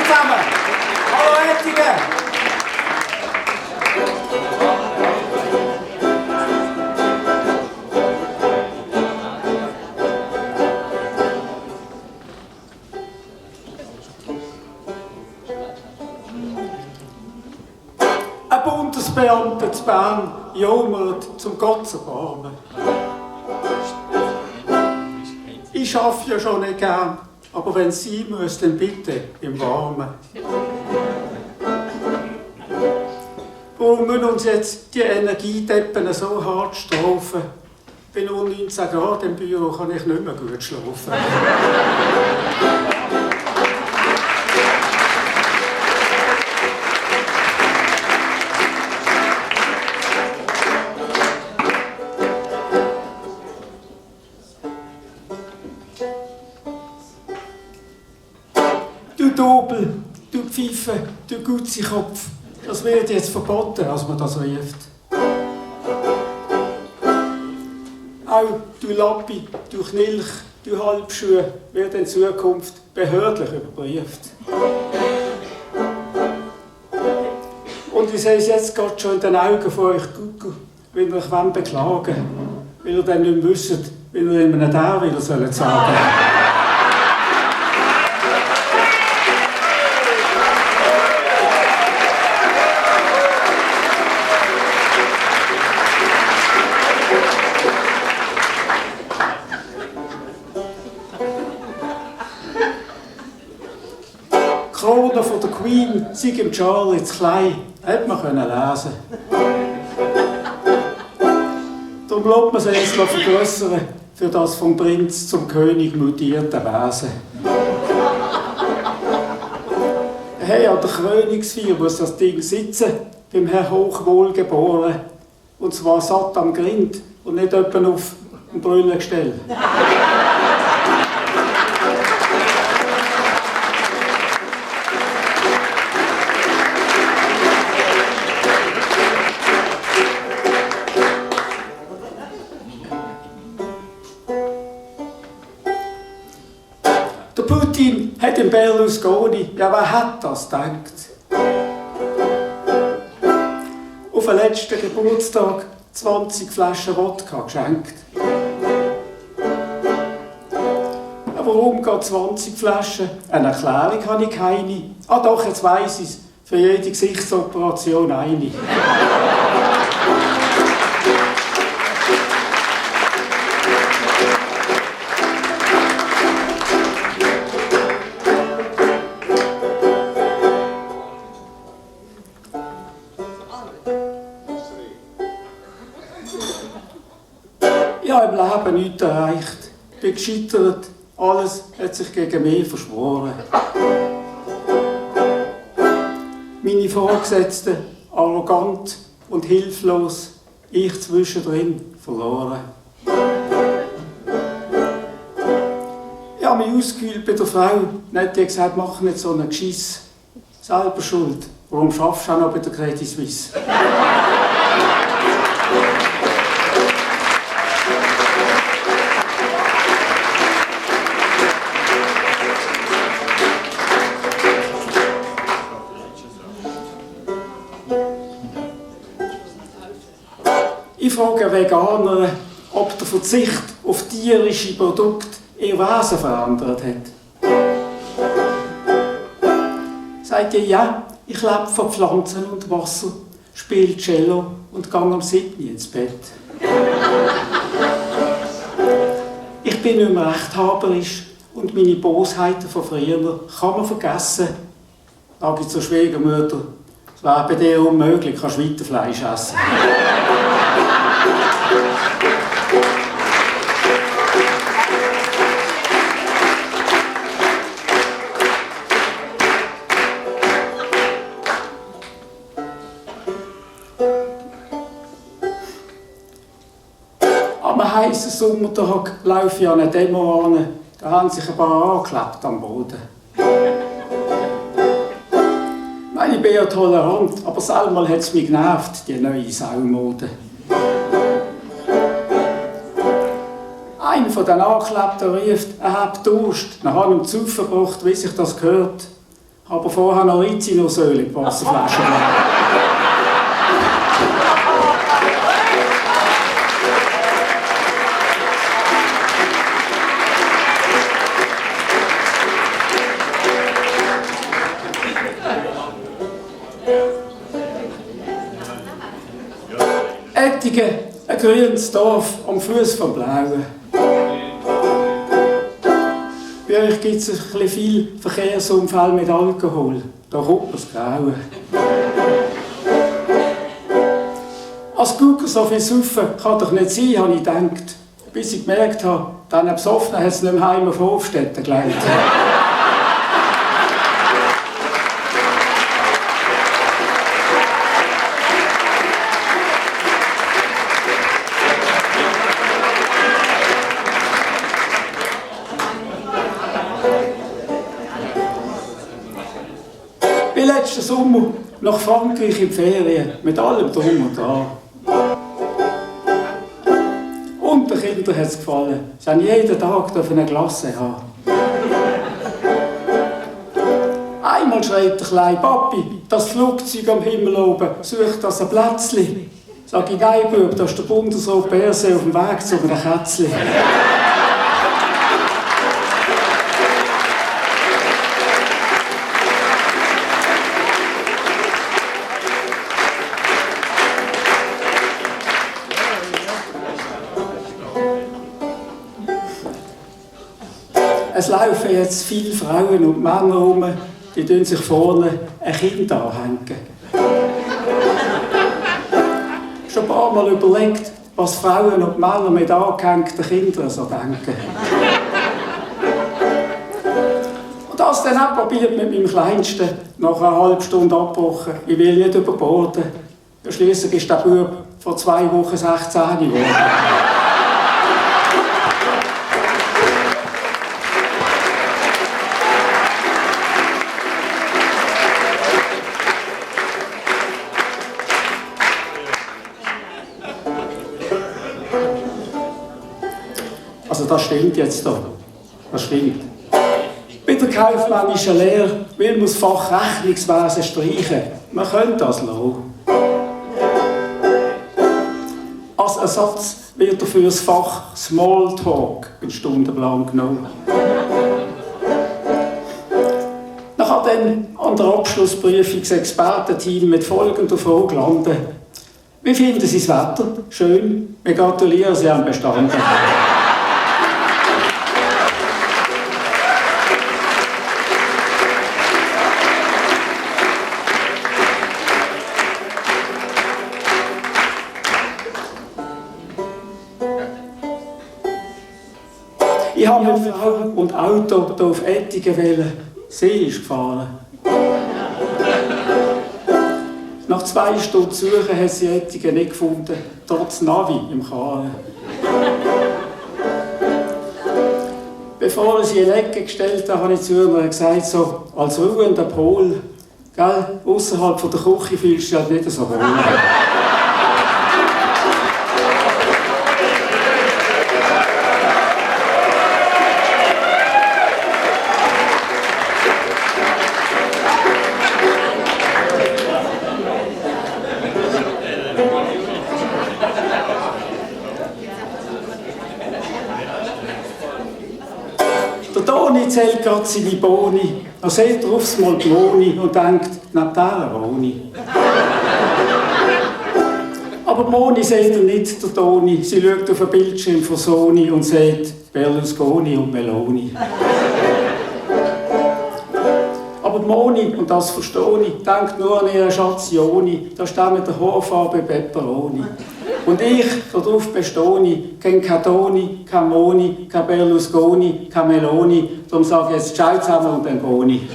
zusammen! Hallo Ettingen! Ein Bundesbeamter zu Bern jammert, zum Gott zu erbarmen. Ich arbeite ja schon nicht gern, aber wenn es sein muss, dann bitte im Warmen. Warum müssen uns jetzt die Energiedeppen so hart strafen? Bei nur 19 Grad im Büro kann ich nicht mehr gut schlafen. Du Dobel, du Pfeife, du Gutzi-Kopf, das wird jetzt verboten, als man das ruft. Auch du Lappi, du Knilch, du Halbschuh wird in Zukunft behördlich überprüft. Und ich sehe es jetzt gerade schon in den Augen von euch Gucku, wenn ihr euch beklagen wollt, weil ihr dann nicht mehr wisst, wie ihr ihm einen der wieder sagen sollt. Die Krone von der Queen sei im Charlie zu klein, hätte man lesen. Darum lässt man sie jetzt vergrössern für das vom Prinz zum König mutierte Wesen. Hey, an der Krönungsfeier muss das Ding sitzen, beim Herrn Hochwohlgeboren. Und zwar satt am Grind und nicht etwa auf dem Brüllengestell. Der Putin hat den Berlusconi, ja wer hat das gedacht? Auf den letzten Geburtstag 20 Flaschen Wodka geschenkt. Aber warum geht 20 Flaschen? Eine Erklärung habe ich keine. Ah doch, jetzt weiss ich es. Für jede Gesichtsoperation eine. Ich habe im Leben nichts erreicht. Ich bin gescheitert. Alles hat sich gegen mich verschworen. Meine Vorgesetzten arrogant und hilflos. Ich zwischendrin verloren. Ich habe mich ausgeheult bei der Frau. Dann hat die gesagt, mach nicht so einen Geschiss. Selber schuld. Warum schaffst du auch noch bei der Credit Suisse? Ich frage Veganer, ob der Verzicht auf tierische Produkte ihr Wesen verändert hat. Sagt ihr, ja, ich lebe von Pflanzen und Wasser, spiele Cello und gehe am 7. ins Bett. Ich bin nicht mehr rechthaberisch und meine Bosheiten von früher kann man vergessen. Sage ich zur Schwiegermutter, es wäre bei dir unmöglich, du kannst weiter Fleisch essen. Am heißen Sommertag laufe ich an eine Demo an, da haben sich ein paar angeklebt am Boden. Ich bin ja tolerant, aber selber hat es mich genervt, die neue Saumode. Einer von den Angeklebten ruft, er hat Durst, nach einem Zug verbracht, wie sich das gehört. aber vorher noch Rizinusöl in die Wasserflasche gelegt. Ettigen, ein grünes Dorf am Fuß vom Blauen. Bei euch gibt es ein bisschen viel Verkehrsunfälle mit Alkohol. Da kommt mir's grauen. Als Gucker so viel saufen kann doch nicht sein, habe ich gedacht. Bis ich gemerkt habe, diesen Besoffenen hat es nicht mehr heim auf Hofstetten gelernt. Wie letzten Sommer nach Frankreich in die Ferien, mit allem Drum und Dran. Und den Kindern hat es gefallen. Sie haben jeden Tag eine Glasse haben. Einmal schreit der kleine Papi, das Flugzeug am Himmel oben, sucht das ein Plätzchen. Sag ich, nein, Bub, das ist der Bundesrat Berse auf dem Weg zu einem Kätzchen. Es laufen jetzt viele Frauen und Männer herum, die sich vorne ein Kind anhängen. Schon ein paar Mal überlegt, was Frauen und Männer mit angehängten Kindern so denken. Und das dann auch probiert mit meinem Kleinsten, nach einer halben Stunde abgebrochen. Ich will nicht überborden. Schliesslich ist der Bub vor 2 Wochen 16 geworden. Also das stimmt jetzt doch. Das stimmt. Bei der kaufmännischen Lehre will man das Fach Rechnungswesen streichen. Man könnte das lassen. Als Ersatz wird dafür das Fach Smalltalk einen Stundenplan genommen. Nachher dann an der Abschlussprüfung das Expertenteam mit folgender Frage landen. Wie finden Sie das Wetter? Schön. Wir gratulieren, Sie haben bestanden. Ich habe mit Frau und Auto hier auf Ettigen wählen. Sie ist gefahren. Nach 2 Stunden Suchen hat sie Ettigen nicht gefunden, trotz Navi im Karren. Bevor ich sie in die Ecke gestellt habe, habe ich zu ihr gesagt, so als ruhender Pol, gell, ausserhalb der Küche fühlst du dich halt nicht so wohl. Der Toni zählt gerade seine Boni. Er sieht aufs Mal die Moni und denkt, neben dieser wohne ich. Aber die Moni sieht er nicht, der Toni. Sie schaut auf den Bildschirm von Sony und sieht Berlusconi und Meloni. Aber die Moni, und das verstehe ich, denkt nur an ihren Schatz Joni. Da steht mit der Haarfarbe Pepperoni. Und ich, darauf bestehe ich, kein Toni, kein Moni, kein Berlusconi, kein Meloni. Darum sage ich jetzt Ciao zusammen und dann Boni.